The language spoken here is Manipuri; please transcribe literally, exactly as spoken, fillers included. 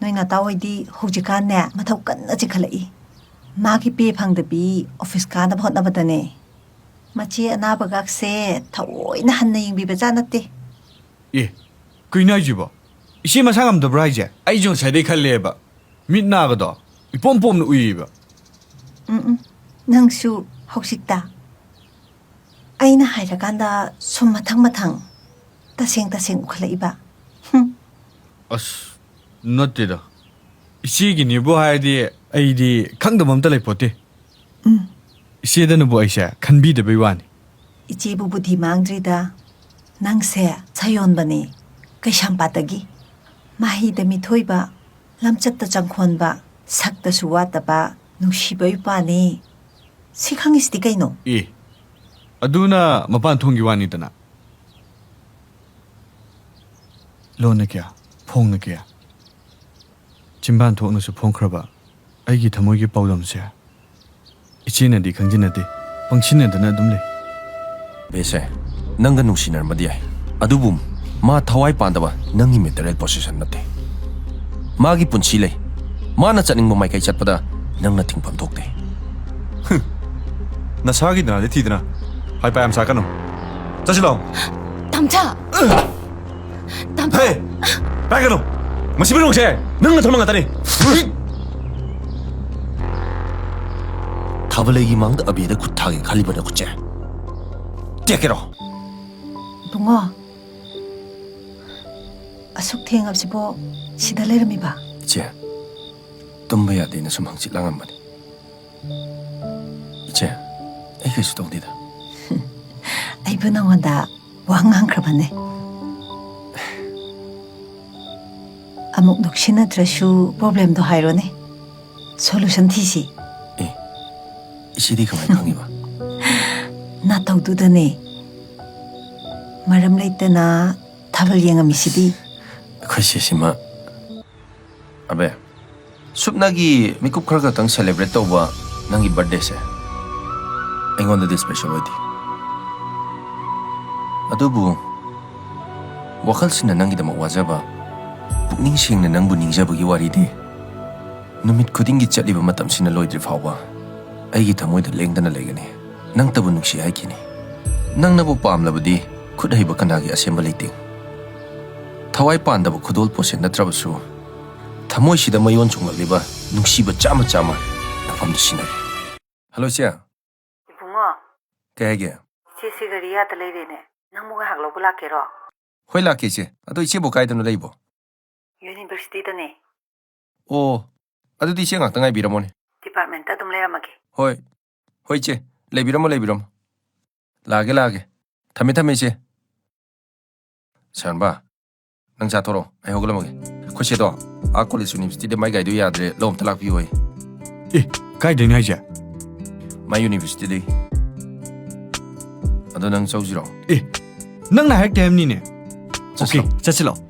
ꯅꯣꯏ ꯅꯇꯥꯎ ꯍꯣꯏꯗꯤ ꯍꯧꯖꯤꯛꯀꯥꯟꯅꯦ ꯃꯊꯧ ꯀꯟꯅ ꯆꯤꯟꯈꯠꯂꯛꯏ꯫ ꯃꯥꯒꯤ ꯄꯦ ꯐꯪꯗꯕꯤ ꯑꯣꯐꯤꯁ ꯀꯥꯅꯕ ꯍꯣꯠꯅꯕꯗꯅꯦ꯫ ꯃꯆꯦ ꯑꯅꯥꯕꯒꯥꯛꯁꯦ ꯊꯑꯣꯏꯅ ꯍꯟꯅ ꯌꯦꯡꯕꯤꯕꯖꯥꯠ ꯅꯠꯇꯦ꯫ ꯑꯦ, ꯀꯩꯅꯣ ꯍꯥꯏꯁꯤꯕꯣ? ꯏꯆꯦ ꯃꯁꯥ ꯉꯝꯗꯕ꯭ꯔꯥ ꯍꯥꯏꯁꯦ? ꯑꯩꯁꯨ ꯉꯁꯥꯏꯗꯩ ꯈꯜꯂꯦꯕ꯫ ꯃꯤꯠ ꯅꯥꯒꯗꯣ ꯏꯄꯣꯝ ꯄꯣꯝꯅ ꯎꯏꯌꯦꯕ꯫ ꯎꯝ, ꯎꯝ꯫ ꯅꯪꯁꯨ ꯍꯧꯖꯤꯛꯇ꯫ ꯑꯩꯅ ꯍꯥꯏꯔꯀꯥꯟꯗ ꯁꯨꯝ ꯃꯊꯪ ꯃꯊꯪ ꯇꯁꯦꯡ ꯇꯁꯦꯡ ꯎꯈꯠꯂꯛꯏꯕ꯫ ꯍꯨꯝ꯫ ꯑꯁ, ꯅꯠꯇꯦꯗ꯫ ꯏꯆꯦꯒꯤꯅꯦꯕꯨ ꯍꯥꯏꯔꯗꯤ ꯑꯩꯗꯤ ꯈꯪꯗꯕ ꯑꯝꯇ ꯂꯩꯄꯣꯠꯇꯦ꯫ ꯎꯝ꯫ ꯏꯆꯦꯗꯅꯕꯨ ꯑꯩꯁꯦ ꯈꯟꯕꯤꯗꯕꯩ ꯋꯥꯅꯤ꯫ ꯏꯆꯦꯕꯨ ꯕꯨꯙꯤ ꯃꯥꯡꯗ꯭ꯔꯤꯗ꯫ ꯅꯪꯁꯦ ꯁꯥꯌꯣꯟꯕꯅꯤ, ꯀꯩꯁꯥꯝꯄꯥꯠꯇꯒꯤ꯫ ꯃꯍꯩꯗ ꯃꯤꯊꯣꯏꯕ, ꯂꯝꯆꯠꯇ ꯆꯪꯈꯣꯟꯕ, ꯁꯛꯇꯁꯨ ꯋꯥꯠꯇꯕ, ꯅꯨꯡꯁꯤꯕ ꯏꯄꯥꯅꯤ꯫ ꯁꯤ ꯈꯪꯉꯤꯁꯤꯗꯤ ꯀꯩꯅꯣ? ꯑꯦ, ꯑꯗꯨꯅ ꯃꯄꯥꯟ ꯊꯣꯡꯒꯤ ꯋꯥꯅꯤꯗꯅ꯫ ꯂꯣꯟꯅ ꯀꯌꯥ, ꯐꯣꯡꯅ ꯀꯌꯥ꯫ ꯆꯤꯟꯕꯥꯟ ꯊꯣꯛꯅꯁꯨ ꯐꯣꯡꯈ꯭ꯔꯕ ꯑꯩꯒꯤ ꯊꯃꯣꯏꯒꯤ ꯄꯥꯎꯗꯝꯁꯦ ꯏꯆꯦꯅꯗꯤ ꯈꯪꯖꯤꯟꯅꯗꯦ, ꯄꯪꯁꯤꯟꯅꯗꯅ ꯑꯗꯨꯝ ꯂꯩ꯫ ꯕꯦꯁꯦ, ꯅꯪꯒ ꯅꯨꯡꯁꯤꯅꯔꯝꯕꯗꯤ ꯌꯥꯏ, ꯑꯗꯨꯕꯨ ꯃꯥ ꯊꯋꯥꯏ ꯄꯥꯟꯗꯕ ꯅꯪꯒꯤ ꯃꯦꯇꯔꯤꯌꯦꯜ ꯄꯣꯁꯦꯁꯟ ꯅꯠꯇꯦ꯫ ꯃꯥꯒꯤ ꯄꯨꯟꯁꯤ ꯂꯩ꯫ ꯃꯥꯅ ꯆꯠꯅꯤꯡꯕ ꯃꯥꯏꯀꯩ ꯆꯠꯄꯗ ꯅꯪꯅ ꯊꯤꯡꯐꯝ ꯊꯣꯛꯇꯦ꯫ ꯍꯨꯝ꯫ ꯅꯁꯥꯒꯤ ꯅꯥꯗꯤ ꯊꯤꯗꯅ ꯍꯥꯏꯄꯥ ꯌꯥꯝ ꯁꯥꯀꯅꯨ꯫ ꯆꯠꯁꯤ ꯂꯥꯛꯑꯣ꯫ ꯇꯝꯆꯥ! ꯇꯝꯆꯥ! ꯍꯦ! ꯄꯥꯏꯒꯅꯨ! ꯃꯁꯤ ꯃꯤꯔꯣꯡꯁꯦ ꯅꯪꯅ ꯊꯝꯕ ꯉꯥꯛꯇꯅꯤ꯫ ꯊꯥꯕꯂꯩꯒꯤ ꯃꯥꯡꯗ ꯑꯕꯦꯗ ꯈꯨꯠ ꯊꯥꯒꯦ ꯈꯜꯂꯤꯕ ꯅꯈꯨꯠꯁꯦ ꯇꯦꯛꯀꯦꯔꯣ? ꯏꯕꯨꯡꯉꯣ, ꯑꯁꯨꯛ ꯊꯦꯡꯉꯕꯁꯤꯕꯣ ꯁꯤꯗ ꯂꯩꯔꯝꯃꯤꯕ? ꯏꯆꯦ, ꯇꯨꯝꯕ ꯌꯥꯗꯦꯅ ꯁꯨꯝ ꯍꯪꯆꯤꯠ ꯂꯥꯡꯉꯝꯕꯅꯤ꯫ ꯏꯆꯦ, ꯑꯩ ꯀꯩꯁꯨ ꯇꯧꯗꯦꯗ꯫ ꯑꯩꯕꯨ ꯅꯉꯣꯟꯗ ꯋꯥ ꯉꯥꯡꯈ꯭ꯔꯕꯅꯦ꯫ ꯑꯃꯨꯛ ꯅꯣꯛꯁꯤꯟꯅꯗ꯭ꯔꯁꯨ ꯄ꯭ꯔꯣꯕ꯭ꯂꯦꯝꯗꯣ ꯍꯥꯏꯔꯣꯅꯦ꯫ ꯁꯣꯂꯨꯁꯟ ꯊꯤꯁꯤ꯫ ꯑꯦ, ꯏꯆꯦꯗꯤ ꯀꯃꯥꯏꯅ ꯈꯪꯉꯤꯕ? ꯅꯥꯇꯧꯗꯨꯗꯅꯦ꯫ ꯃꯔꯝ ꯂꯩꯇꯅ ꯊꯥꯕꯜ ꯌꯦꯡꯉꯝꯃꯤꯁꯤꯗꯤ꯫ ꯑꯩꯈꯣꯏ ꯆꯦꯁꯤꯃ꯫ ꯑꯕꯦ, ꯁꯨꯞꯅꯒꯤ ꯃꯤꯀꯨꯞ ꯈꯔ ꯈꯛꯇꯪ ꯁꯦꯂꯦꯕ꯭ꯔꯦꯠ ꯇꯧꯕ ꯅꯪꯒꯤ ꯕꯔꯠꯗꯦꯁꯦ ꯑꯩꯉꯣꯟꯗꯗꯤ ꯁ꯭ꯄꯦꯁꯦꯜ ꯑꯣꯏꯗꯦ꯫ ꯑꯗꯨꯕꯨ ꯋꯥꯈꯜꯁꯤꯅ ꯅꯪꯒꯤꯗꯃꯛ ꯋꯥꯖꯕ ꯄꯨꯛꯅꯤꯡ ꯁꯦꯡꯅ ꯅꯪꯕꯨ ꯅꯤꯡꯖꯕꯒꯤ ꯋꯥꯔꯤꯗꯤ ꯅꯨꯃꯤꯠ ꯈꯨꯗꯤꯡꯒꯤ ꯆꯠꯂꯤꯕ ꯃꯇꯝꯁꯤꯅ ꯂꯣꯏꯗ꯭ꯔꯤ ꯐꯥꯎꯕ ꯑꯩꯒꯤ ꯊꯃꯣꯏꯗ ꯂꯦꯡꯗꯅ ꯂꯩꯒꯅꯤ꯫ ꯅꯪꯇꯕꯨ ꯅꯨꯡꯁꯤ ꯍꯥꯏꯈꯤꯅꯤ꯫ ꯅꯪꯅꯕꯨ ꯄꯥꯝꯂꯕꯗꯤ ꯈꯨꯠ ꯍꯩꯕ ꯀꯅꯥꯒꯤ ꯑꯁꯦꯝꯕ ꯂꯩꯇꯦ꯫ ꯊꯋꯥꯏ ꯄꯥꯟꯗꯕ ꯈꯨꯗꯣꯜ ꯄꯣꯠꯁꯦ ꯅꯠꯇ꯭ꯔꯕꯁꯨ ꯊꯃꯣꯏꯁꯤꯗ ꯃꯌꯣꯟ ꯆꯣꯡꯂꯛꯂꯤꯕ ꯅꯨꯡꯁꯤꯕ ꯆꯥꯝꯃ ꯆꯥꯝꯃ ꯅꯐꯝꯗ ꯁꯤꯟꯅꯔꯤ꯫ ꯍꯜꯂꯣ ꯏꯆꯦ꯫ ꯏꯕꯨꯡꯉꯣ꯫ ꯀꯩ ꯍꯥꯏꯒꯦ? ꯏꯆꯦꯁꯤ ꯒꯥꯔꯤ ꯌꯥꯗ ꯂꯩꯔꯦꯅꯦ꯫ ꯅꯪꯕꯨ ꯉꯥꯏꯍꯥꯛ ꯂꯧꯕ ꯂꯥꯛꯀꯦꯔꯣ? ꯍꯣꯏ ꯂꯥꯛꯀꯦ ꯏꯆꯦ꯫ ꯑꯗꯣ ꯏꯆꯦꯕꯨ ꯀꯥꯏꯗꯅꯣ ꯂꯩꯕꯣ? ꯌꯨꯅꯤꯚꯔꯁꯤꯇꯤꯗꯅꯦ꯫ ꯑꯣ, ꯑꯗꯨꯗꯤ ꯏꯆꯦ ꯉꯥꯛꯇ ꯉꯥꯏꯕꯤꯔꯝꯃꯣꯅꯦ꯫ ꯗꯤꯄꯥꯔꯠꯃꯦꯟꯇ ꯑꯗꯨꯝ ꯂꯩꯔꯝꯃꯒꯦ꯫ ꯍꯣꯏ꯫ ꯍꯣꯏ ꯏꯆꯦ, ꯂꯩꯕꯤꯔꯝꯃꯣ, ꯂꯩꯕꯤꯔꯝꯃꯣ꯫ ꯂꯥꯛꯑꯒꯦ, ꯂꯥꯛꯑꯒꯦ꯫ ꯊꯝꯃꯦ, ꯊꯝꯃꯦ ꯏꯆꯦ꯫ ꯁꯔꯝꯕ, ꯅꯪ ꯆꯥꯊꯣꯔꯛꯑꯣ, ꯑꯩ ꯍꯧꯒꯠꯂꯝꯃꯒꯦ꯫ ꯑꯩꯈꯣꯏ ꯆꯦꯗꯣ ꯑꯥ ꯀꯣꯂꯦꯖ ꯌꯨꯅꯤꯚꯔꯁꯤꯇꯤꯗ ꯃꯥꯏ ꯒꯥꯔꯤꯗꯣ ꯌꯥꯗ꯭ꯔꯦ, ꯂꯧ ꯑꯝꯇ ꯂꯥꯛꯄꯤꯌꯣꯌꯦ꯫ ꯑꯦ, ꯀꯥꯏꯗꯩꯅꯣ ꯍꯥꯏꯁꯦ? ꯃꯥꯏ ꯌꯨꯅꯤꯚꯔꯁꯤꯇꯤꯗꯒꯤ꯫ ꯑꯗꯣ ꯅꯪ ꯆꯧꯁꯤꯔꯣ? ꯑꯦ, ꯅꯪꯅ ꯍꯥꯏꯔꯛꯇꯦ ꯍꯥꯏꯕꯅꯤꯅꯦ꯫ ꯆꯠꯁꯤꯔꯣ? ꯑꯣꯀꯦ, ꯆꯠꯁꯤꯂꯣ꯫